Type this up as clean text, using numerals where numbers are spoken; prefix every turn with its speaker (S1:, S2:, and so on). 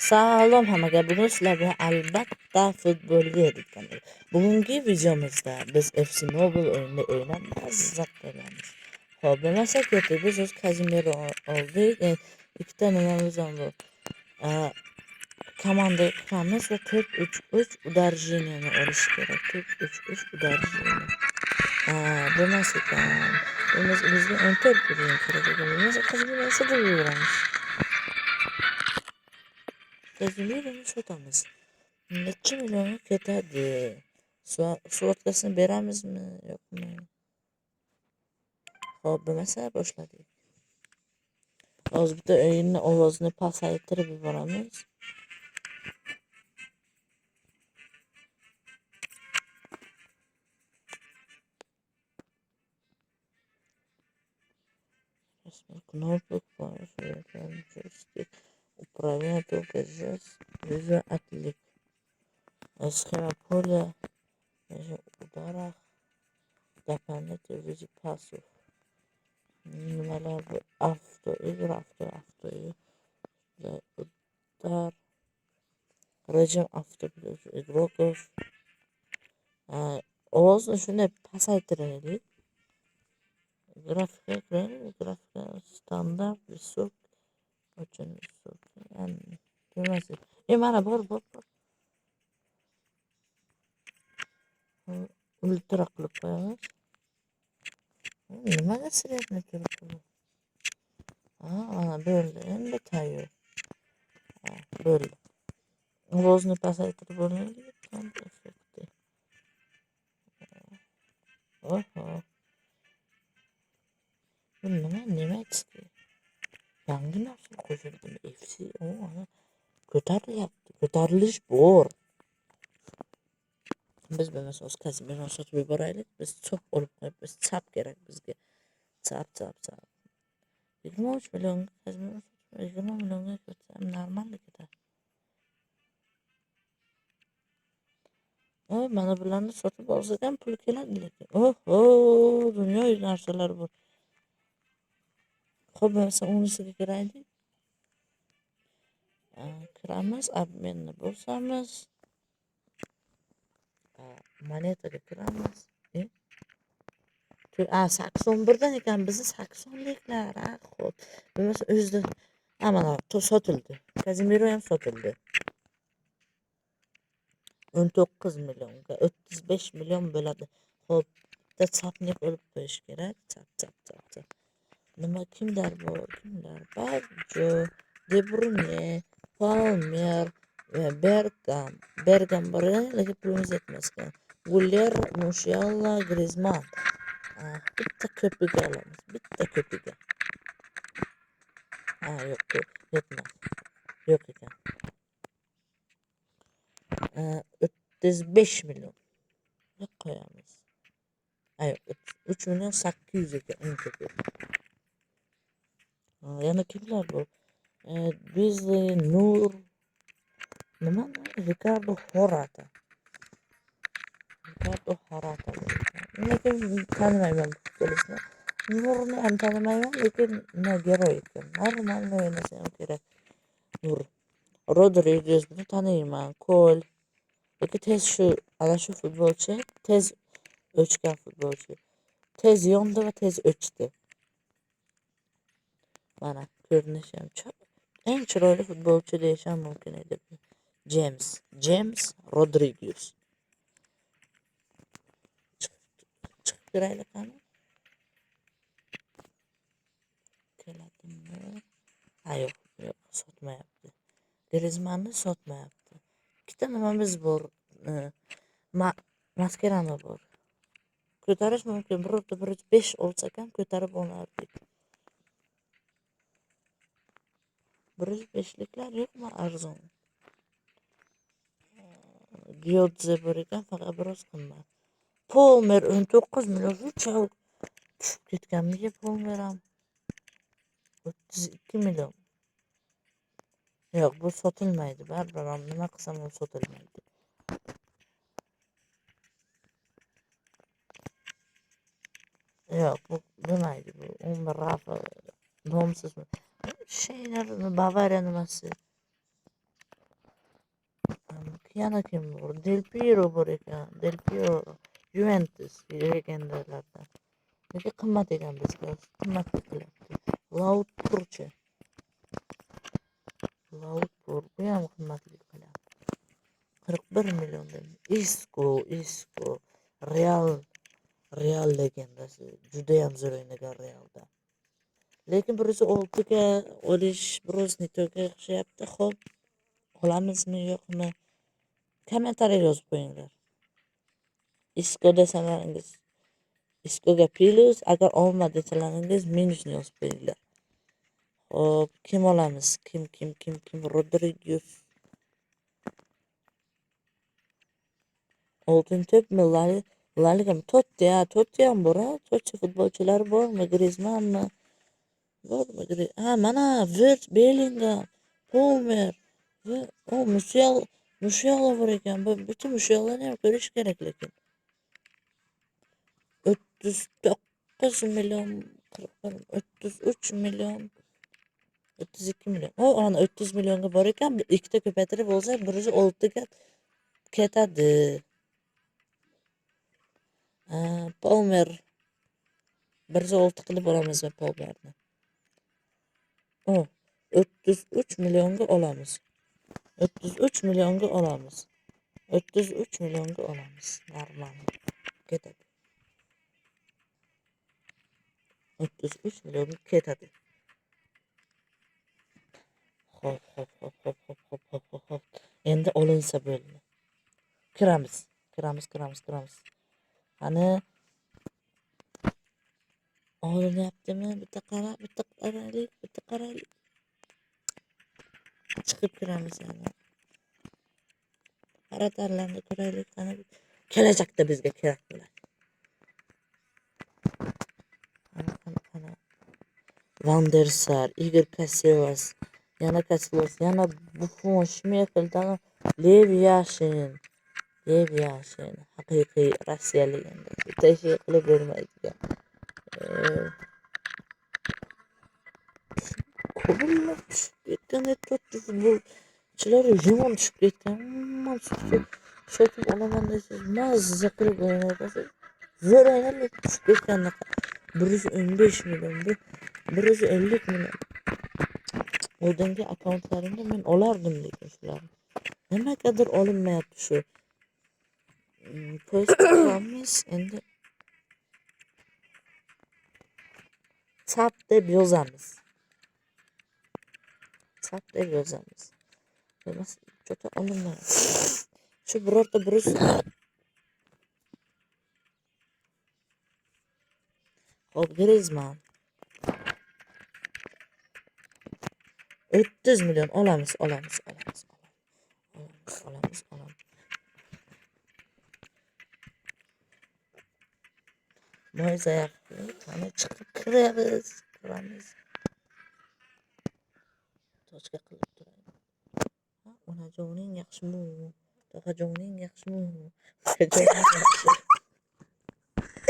S1: Salom hammaga. Bugun sizlar bilan albatta futbolga degan. Bugungi videomizda biz FC Mobile o'yinini o'ynab mazza qilamiz. Xo'p, bo'lmasa ketdik. Biz o'z Casemiro oldik. Ikkita nimamiz ham bor. Komanda qilamiz va 4-3-3 udarjeniyani olish kerak. 4-3-3 udarjeniya. Bo'lmas ekan. Bo'lmasa bizga 14 million kerak ekan. Bo'lmasa Casemironi sotib yuboramiz. Casemironi sotamiz. Necha millionga ketadi? Svodkasini beramizmi, yo'qmi? Xo'p, bo'lmasa boshladik. Hozir bitta o'yinni ovozini pasaytirib yuboramiz. Кнопок, джойстик, управление только жест, виза отлик. Схема поля, ударах, дополнительный виде пасов. Nimalar bu? Avto, игра, avto, avto, удар, rejim avto игроков. Ovozni shunday pasaytiraylik. Grafika kiraylik, grafika standart, высок, очень высокий. Yani bilmas. Mana bor, bor, bor. Ultra qilib qo'yamiz. Nimaga средний turibdi bu? Ha, mana bo'ldi. Endi tayyor. Ha, bo'ldi. Ovozni pasaytirib bo'laylik. Effekti. Oho. Bu nima? Немецкий. Yangi narsa qo'shildimi? FC ana ko'tarilyapti. Ko'tarilish bor. Biz bo'lmasa hozir Casemironi sotib yuboraylik. Biz chop olib qo'yib, biz chap kerak bizga. Chap, chap, chap. 23 millionga Casemiro 20 millionga ketsa ham normal ketadi. Mana bularni sotib olsak ham pul keladi lekin. Oho, dunyo narsalar bor. Xo'p, bo'lmasa unisiga kiraylik. Kiramiz, obmenni bosamiz. Monetaga kiramiz. 81 dan ekan bizni 80liklar. Ha, xo'p. Bo'lmasa o'zida mana sotildi. Casemiro ham sotildi. 19 millionga 35 million bo'ladi. Xo'p, bitta chapnik olib qo'yish kerak. Chap, chap, chap, chap. Nima kimlar bor? Kimlar? Baggio, De Bruyne, Palmer, Bergam. Bergam bor ekan, lekin pulimiz yetmas ekan. Guller, Musiala, Griezmann. Bitta ko'piga olamiz. Bitta ko'piga. Ha, yo'q, yetmas. Yo'q ekan. 35 million. Qo'yamiz. Ha, yo'q, 3 million 800 ekan eng ko'pi. Yana kimlar bor? Bizli, Nur, nima? Ricardo Horata. Ricardo Horata. Lekin tanimayman bu futbolistni. Nurni ham tanimayman, lekin nima geroy ekan. Normal o'ynasa ham kerak. Nur. Rodriguez buni taniyman. Kol. Lekin tez shu, ana shu futbolchi tez o'chgan futbolchi. Tez yondi va tez o'chdi. Mana ko'rinishi ham eng chiroyli futbolchi deyish ham mumkin edi. James Rodriguez. Chiqib kiraylik qani. Keladimi? Ha, yo'q, yo'q, sotmayapti. Griezmannni sotmayapti. Ikkita nimamiz bor? Mascherano bor. Ko'tarish mumkin. Birorta 105 olsak ham ko'tarib olardik. 105liklar yo'qmi arzon? Gyodze bor ekan, faqat biroz qimmat. Palmer 19 million shuncha tushib ketganmiga Palmer ham? 32 million. Yo'q, bu sotilmaydi. Baribir ham nima qilsam ham sotilmaydi. Yo'q, bu bo'lmaydi bu. 11 Rafa nomsiz. Sheyner Bavariya nimasi? Yana kim bor? Del Piero bor ekan. Del Piero Juventus legendalardan. Lekin qimmat ekan bizga. Qimmatlik qilyapti. Lautruchi. Lautru bu ham qimmatlik qilyapti. 41 million deb. Isco, Isco Real legendasi. Juda ham zo'r o'ynagan Realda. Lekin 106 ga olish biroz nitoga o'xshayapti. Xo'p, olamizmi, yo'qmi? Kommentariya yozib qo'yinglar. Isco desalaringiz Iscoga plus, agar olma desalaringiz minusni yozib qo'yinglar. Xo'p, kim olamiz? Kim? Rodriguez. Oltin to'pmi? La Ligami? Totti, ha, Totti ham bor, ha. Totti futbolchilari bormi? Griezmannmi? Bormi? Ha, mana Wirtz, Bellingham, Palmer va o Musiala bor ekan. Bu butun Musialani ham ko'rish kerak lekin. 39 million, 41, 33 million, 32 million. O, ana 30 millionga bor ekan. Ikkita ko'paytirib olsa 106 ga ketadi. Palmer 106 qilib olamizmi Palmerni? O, 33 millionga olamiz. 33 millionga olamiz. 33 millionga olamiz. Normal. Ketadi. 33 millionga ketadi. Xo'p, xo'p, xo'p, xo'p, xo'p, xo'p, xo'p, xo'p, xo'p. Endi olinsa bo'ldi. Kiramiz. Kiramiz, kiramiz, kiramiz. Qani olinyaptimi? Bitta qara, bitta qaraylik, bitta qaraylik. Chiqib kiramiz yana. Xaratarlarni ko'raylik, qani kelajakda bizga kerak bo'ladi. Qani, qani, qani. Van der Sar, Igor Casillas, yana Casillas, yana Buffon, Schmeichel, Lev Yashin. Lev Yashin haqiqiy Rossiya legendasi. Bitta ishi qilib bo'lmaydigan. Ko'plar tushib ketgan, to'rtta futbolchilar yomon tushib ketgan. Umuman sotib olaman desangiz, mazza qilib o'ynayapsiz. Zo'r o'ynab tushib ketgan. 115 million, 150 million. Oldingi akkauntlarimda men olardim lekin shularni. Nimagadir olinmayapti shu. Post qilamiz endi. Chap deb yozamiz. Chap deb yozamiz. Demak, cho'ta olinmayapti. Shu birorta bir Xo'p, Griezmann. 30 million olamiz, olamiz, olamiz, olamiz, olamiz, olamiz. Mo'yzayapti. Qani chiqib kiramiz, kiramiz. Tochka qilib turaylik. Ha, onajoning yaxshimi? Tog'ajoning yaxshimi? Ukajoning yaxshi.